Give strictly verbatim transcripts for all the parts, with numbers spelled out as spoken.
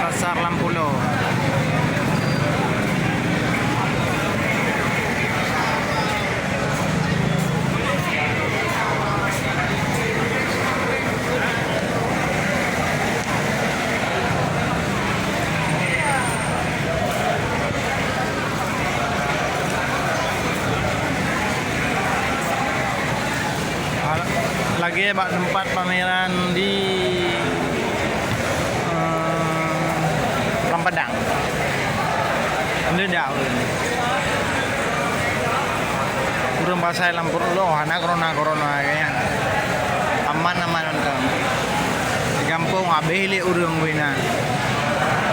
Pasar lam pulo. Lagèe bak teumpat pameran di, eh, Lam Padang. Meuledak ureueng. Ureueng pasai lam pruet uroe, hana corona-corona lagèe nyan. Aman-aman mantong. Di gampông habéh lé ureueng bubena.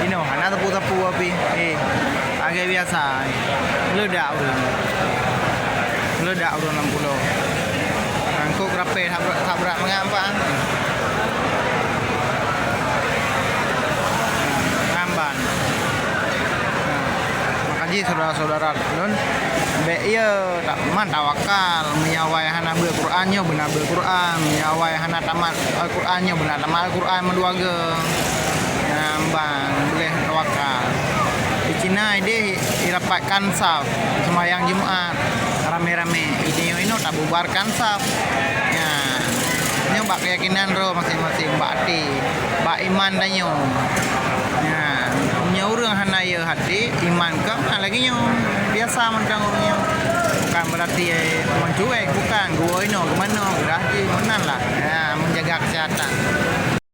Inoe hana sapeue-sapeue api. Eh, lagèe biasa. Meuledak ureueng. Meuledak ureueng lam pulo. Angkot rapé sabrak, sabrak mangat. Ngamban. Maka jih syedara-syedara lôn, bèk, iya, ta-, man tawakal. Meunyoe awai hana beuet Quran, nyoe beuna beuet Quran. Meunyoe awai hana tamat Al-Quran, nyoe beuna tamat Al-Quran meudua geuh. Nyan ban, boleh tawakal. Di Cina idéh irapat kan saf, seumayang Jumat ramé-ramé. Idéh inoe tabubarkan saf. Nyan. Nyoe bak keuyakinan droe maséng-maséng, bak até, bak iman tanyoe. Nyan. Meunyoe ureueng hana yö até, iman ka, ha, lagèe nyoe. Biasa mantong ureueng nyoe. Bukan berarti, eh, meucuek, bukan. Geuwoe inoe, geumanoe, geurah jih, meunan lah. Ya, menjaga kesehatan.